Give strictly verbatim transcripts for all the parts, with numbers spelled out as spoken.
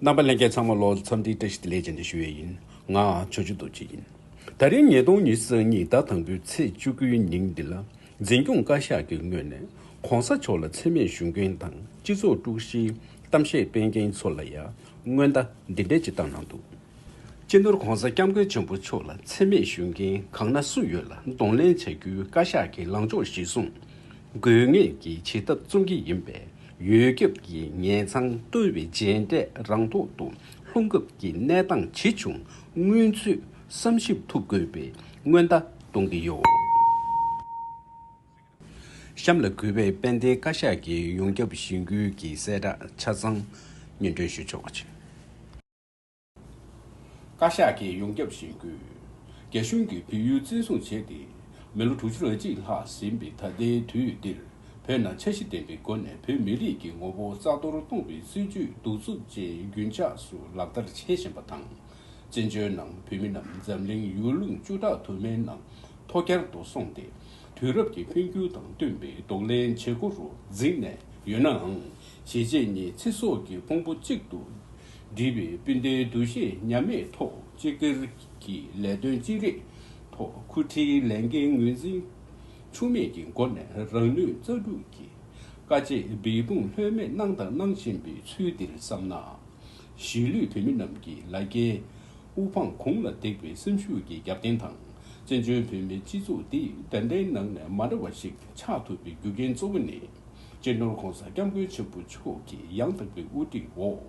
རྣམ་པ་ལྷན་རྒྱས་ཚང་མ་ལོ་འཚམས་འདྲིའི་བཀྲ་ཤིས་བདེ་ལེགས་བྱོན་ཅེས་ཞུ་ཡས་ཡིན། ང་ཆོས་རྗེ་རྡོ་རྗེ་ཡིན། ད་རིང་ཉིས་སྟོང་ཉི་ཤུ་རྩ་གཉིས་ཟླ་དང་པོའི་ཚེས་བཅུ་དགུའི་ཉིན་འདི་ལ། འཛིན་སྐྱོང་བཀའ་ཤག་གི་ངོས་ནས་༸གོང་ས་མཆོག་ལ་མཚན་སྨད་ཞུ་མཁན་དང་སྤྱི་ཚོགས་དཀྲུག་གཞིའི་གཏམ་བཤད་སྤེལ་མཁན་ཚོ་ལ་ཡང་སྔོན་བརྡ་འདི་འདྲ་ཅིག་བཏང་གནང་འདུག་སྤྱི་ནོར་༸གོང་ས་༸སྐྱབས་མགོན་ཆེན་པོ་མཆོག་ལ་མཚན་སྨད་ཞུ་མཁན་གང་ན་སུ་ཡོད་ལ་གདོང་ལེན་བྱ་རྒྱུའི་བཀའ་ཤག་གི་ལངས་ཕྱོགས་གཞིར་བཟུང་། དགོས་ངེས་ཀྱི་བྱེད་ཐབས་བརྩོན་གྱི་ཡིན་པས། ཡོད་རྒྱབ་ཀྱི་ངན་མཚང་བརྟོལ་བའི་རྗེས་འབྲས་རང་ཐོག་ཏུ་ལྷུང་སྐབས་ཀྱི་གནས་སྟངས་ཇི་བྱུང་སྔོན་ཚུད་བསམ་ཞིབ་ཐུབ་དགོས་པའི་སྔོན་བརྡ་གཏོང་གི་ཡོད། གཤམ་ལ་གུས་པས་དཔལ་ལྡན་བཀའ་ཤག་གི་ཡོངས་ཁྱབ་བཞེས་འགུལ་གྱི་གསལ་བསྒྲགས་ཆ་ཚང་སྙན་སྒྲོན་ཞུ་ཆོག་ཅིང་། བཀའ་ཤག་གི་ཡོངས་ཁྱབ་བཞེས་འགུལ། རྒྱ་གཞུང་གིས་བལ་ཡུལ་བཙན་བཟུང་བྱས་ཏེ། མི་ལོ་དྲུག་ཅུ་རེ་གཅིག་ལྷག་ཟིན་པའི་ད་ལྟའི་དུས་འདིར། བོད་ནང་འཆར་གཞི་ལྡན་པའི་སྒོ་ནས་བོད་མི་རིགས་ཀྱི་ངོ་བོ་རྩ་གཏོར་གཏོང་བའི་སྲིད་བྱུས་གདུག་རྩུབ་ཅན་རྒྱུན་ཆགས་སུ་ལག་བསྟར་བྱེད་བཞིན་པ་དང་། བཙན་བྱོལ་ནང་བོད་མི་རྣམས་འཛམ་གླིང་ཡུལ་ལུང་བཅུ་ཕྲག་དུ་མའི་ནང་ཐོག་འཁྱར་དུ་སོང་སྟེ། དུས་རབས་ཀྱི་འཕེལ་འགྱུར་དང་བསྟུན་པའི་གདོང་ལེན་བྱེད་སྒོ་རུ་འཛིངས་ནས་ཡོད་ནའང་། གཞིས་བྱེས་གཉིས་ཚེ་སྲོག་གི་ཕུང་པོ་གཅིག་ཏུ་བསྒྲིལ་བའི་སྤུན་ཟླའི་འདུ་ཤེས་ཉམས་མེད་ཐོག་སྤྱི་སྒེར་གྱི་ལས་དོན་ཅི་རིགས་ཐོག་ཁུ་ཁྲིའི་ལས་འགན་ངོས་འཛིན་འཆུག་མེད་ཀྱི་སྒོ་ནས་རང་ནུས་རྩལ་སྤྲུགས་ཀྱིས་དཀའ་སྤྱད་འབད་འབུངས་ལྷོད་མེད་གནང་དང་གནང་བཞིན་པའི་ཚུལ་འདིར་བསམ་ན། གཞིས་ལུས་བོད་མི་རྣམས་ཀྱི་ལ་རྒྱའི་དབུ་འཕང་གུང་ལ་འདེགས་པའི་སེམས་ཤུགས་ཀྱི་རྒྱབ་རྟེན་དང་། བཙན་བྱོལ་བོད་མིའི་སྤྱི་ཚོགས་འདི་ད་ལྟའི་ནང་ནས་མ་འདྲ་བ་ཞིག་ཆགས་ཐུབ་པའི་རྒྱུ་རྐྱེན་གཙོ་བོ་ནི། སྤྱི་ནོར་༸གོང་ས་༸སྐྱབས་མགོན་ཆེན་པོ་མཆོག་གི་ཡང་དག་པའི་དབུ་ཁྲིད་འོག་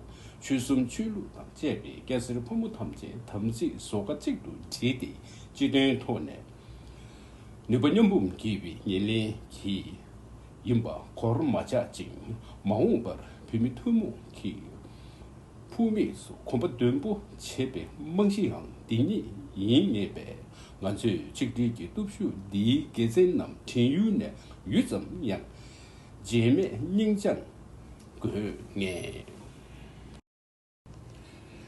ཆོལ་གསུམ་ཆོས་ལུགས་དང་བཅས་པའི་སྐྱ་སེར་ཕོ་མོ་ཐམས་ཅད་དམ་ཚིག་བཟོ་ཁ་གཅིག་ཏུ་བསྒྲིལ་ཏེ་སྤྱི་དོན་ཐོག་ནས་ནུས་པ་མཉམ་སྤུངས་དགེ་བའི་ཉེར་ལེན་གྱིས་ཡིན་པ་གོར་མ་ཆག་ཅིང་། མ་འོངས་པར་བོད་མི་ཐུན་མོང་གི་ཕུགས་དམིགས་སུ་གོམ་པ་མདུན་སྤོ་བྱེད་པའི་རྨང་གཞི་ཡང་འདི་ཉིད་ཡིན་ངེས་པས། ང་ཚོས་ཆིག་སྒྲིལ་གྱི་སྟོབས་ཤུགས་འདིའི་དགེ་མཚན་རྣམས་བྲན་གཡོག་ནས་ཡུད་ཙམ་ཡང་བརྗེད་མེད་སྙིང་བཅངས་དགོས་ངེས།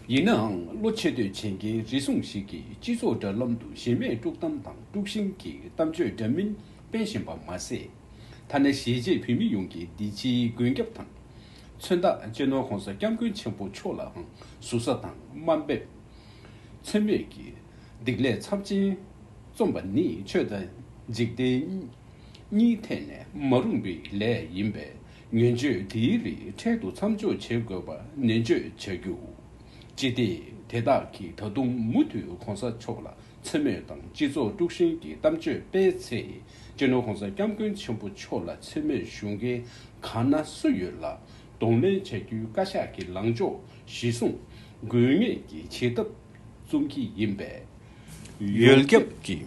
ཡིན་ནའང་བློ་ཆེ་བསྟོད་བྱེད་མཁན་རེ་ཟུང་ཞིག་གིས་སྤྱི་ཚོགས་དྲ་ལམ་དུ་གཞི་མེད་དཀྲུག་གཏམ་དང་དཀྲུག་ཤིང་གི་གཏམ་བརྗོད་འདྲ་མིན་སྤེལ་བཞིན་པ་མ་ཟད། ཐ་ན་གཞིས་བྱེས་བོད་མི་ཡོངས་ཀྱི་འདི་ཕྱིའི་མགོན་སྐྱབས་དང་། མཚོན་རྟགས་སྤྱི་ནོར་༸གོང་ས་༸སྐྱབས་མགོན་ཆེན་པོ་མཆོག་ལའང་ཟུར་ཟ་དང་དམའ་འབེབས། མཚན་སྨོད་ཀྱི་སྡིག་ལས་ཚབས་ཆེན་རྩོམ་པ་ནི་ཆོས་དང་འཇིག་རྟེན་གཉིས་ཐད་ནས་མ་རུངས་པའི་ལས་ཡིན་པས། ངན་སྤྱོད་དེའི་རིགས་འཕྲལ་དུ་མཚམས་འཇོག་བྱེད་དགོས་པ་ནན་བརྗོད་བྱ་རྒྱུ། ཅི་སྟེ་དེ་དག་གིས་ད་དུང་མུ་མཐུད་༸གོང་ས་མཆོག་ལ་མཚན་སྨོད་དང་སྤྱི་ཚོགས་དཀྲུག་ཤིང་གི་གཏམ་བརྗོད་སྤེལ་ཚེ། སྤྱི་ནོར་༸གོང་ས་༸སྐྱབས་མགོན་ཆེན་པོ་མཆོག་ལ་མཚན་སྨོད་ཞུ་མཁན་གང་ན་སུ་ཡོད་ལ་གདོང་ལེན་བྱ་རྒྱུའི་བཀའ་ཤག་གི་ལངས་ཕྱོགས་གཞིར་བཟུང་དགོས་ངེས་ཀྱི་བྱེད་ཐབས་བརྩོན་གྱི་ཡིན་པས། ཡོད་རྒྱབ་ཀྱི་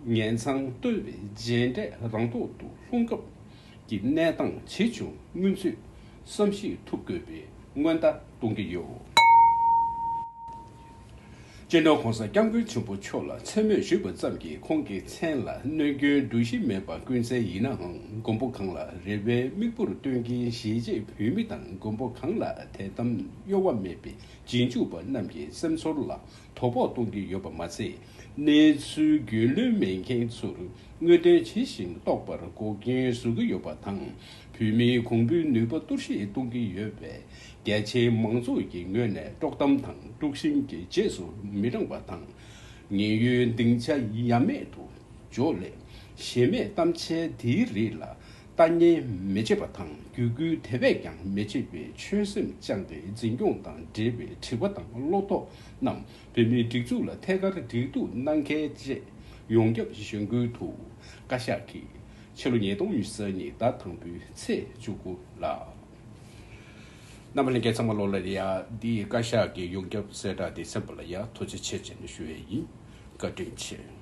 ངན་མཚང་བརྟོལ་བའི་རྗེས་འབྲས་རང་ཐོག་ཏུ་ལྷུང་སྐབས་ཀྱི་གནས་སྟངས་ཇི་བྱུང་སྔོན་ཚུད་བསམ་ཤེས་ཐུབ་དགོས་པའི་སྔོན་བརྡ་གཏོང་གི་ཡོད། སྤྱི་ནོར་༸གོང་ས་༸སྐྱབས་མགོན་ཆེན་པོ་མཆོག་ལ་མཚན་སྨོད་ཞུས་པ་ཙམ་གྱིས་ཁོང་གི་མཚན་ལ་གནོད་སྐྱོན་འདུ་ཤེས་མེད་པ་ཀུན་གསལ་ཡིན་ནའང་། མགོན་པོ་གང་ལ་རེ་བའི་མིག་དཔེར་སྟོན་མཁན་གཞིས་བྱེས་བོད་མི་དང་མགོན་པོ་གང་ལ་དད་དམ་གཡོ་བ་མེད་པའི་རྗེས་འཇུག་པ་རྣམས་ཀྱི་སེམས་ཚོར་ལ་དོ་ཕོག་གཏོང་གི་ཡོད་པ་མ་ཟད། གནས་ཚུལ་རྒྱུས་ལོན་མེད་མཁན་ཚོར་དངོས་དོན་ཇི་བཞིན་རྟོགས་པར་འགོག་རྐྱེན་བཟོ་གི་ཡོད་པ་དང་། བོད་མིའི་གོང་བུའི་ནུས་པ་གཏོར་བཤིག་གཏོང་གི་ཡོད་པས། རྒྱ་ཆེའི་མང་ཚོགས་ཀྱི་ངོས་ནས་དཀྲོག་གཏམ་དང་དཀྲུག་ཤིང་གི་རྗེས་སུ་མི་འབྲང་བ་དང་། ངན་གཡོའི་སྡིངས་ཆ་ཡ་མེད་དུ་འཇོག་སླད། གཞི་མེད་གཏམ་འཆལ་འདིའི་རིགས་ལ་ལྟ་ཉན་མི་བྱེད་པ་དང་། རྒྱུད་སྐུལ་དེ་བས་ཀྱང་མི་བྱེད་པའི་ཆོད་སེམས་བཅངས་ཏེ། འཛིན་སྐྱོང་དང་འབྲེལ་བའི་དྲི་བ་དང་བློ་དོགས་རྣམས་བོད་མིའི་སྒྲིག་འཛུགས་ལ་ཐད་ཀར་འགྲིག་ཐུབ་གནང་གལ་ཆེ། ཡོངས་ཁྱབ་གཞེན་སྐུལ་དུ་བཀའ་ཤག་གིས་ཕྱི་ལོ་ཉིས་སྟོང་ཉི་ཤུ་རྩ་གཉིས་ཟླ་དང་པོའི་ཚེས་བཅུ་དགུ་ལ། རྣམ་པ་ལྷན་རྒྱས་ཚང་མ་ལོ་ལ་ཡ་འདིའི་བཀའ་ཤག་གི་ཡོངས་ཁྱབ་གསལ་བསྒྲགས་དེ་གསན་པ་ལ་ཡ་ཐུགས་རྗེ་ཆེ་ཅེས་ནས་ཞུ་ཡས་ཡིན། བཀའ་དྲིན་ཆེ།